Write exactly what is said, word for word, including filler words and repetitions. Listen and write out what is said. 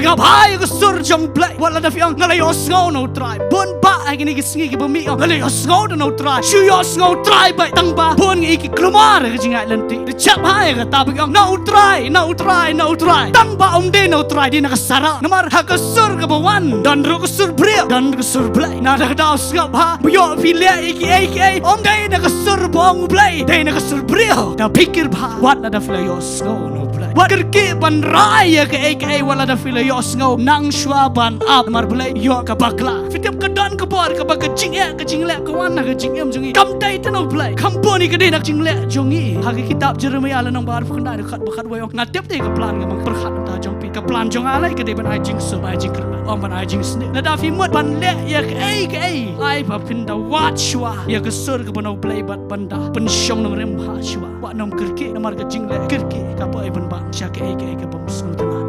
Ïa bha ïa ka sur jong U Blei. Wat lada phi ong nga la ïohsngew na U Trai. Bun bah ha kine ki sngi kiba mih ong nga la ïohsngew da na U Trai. Shu ïohsngew U Trai beit tang ba bun ngi ki kulmar ha ka jingïaid lynti. Da jia bha ïa kata ba ki ong na U Trai, na U Trai, na U Trai. Tang ba ym dei na U Trai, dei na ka sarong. Namar ha ka sur kaba wan don ruh ka sur briew, don ka sur Blei. Na kata ka daw sngap bha, ba ïoh phi leh ïa kiei kiei ym dei na ka sur ba ong U Blei, dei na ka sur briew. Da pyrkhat bha wat lada phi la ïohsngew na U Blei. Wat kyrkieh ban rai ïa kaei kaei wat lada phi la ïohsngew, nang shuwa ban ap, namar Blei ïoh ka bakla. Phi tip ka don ka por kaba ka jingeh ka jingleh ka wan na ka jingim jong ngi. Kam dei te na U Blei, kam bun ïa ka dei na ka jingleh jong ngi. Ha ka kitab Jeremaïah lynnong ba arphew khyndai dkhot ba khatwei ong, nga tip te ka plan nga ba nga pyrkhat na ka bynta jong phi, ka plan jong nga lei ka dei ban ai jingsuk, ban ai jingkyrmen, ym ban ai jingsniew. Lada phi mut ban leh ïa kaei kaei, ai ba phin da wad shuwa ïa ka sur kaba na U Blei bad ban da pynshong nongrim bha shuwa. Wat nym kyrkieh, namar ka jingleh kyrkieh ka poi ban bam sha kaei kaei ka bym sngewtynnat.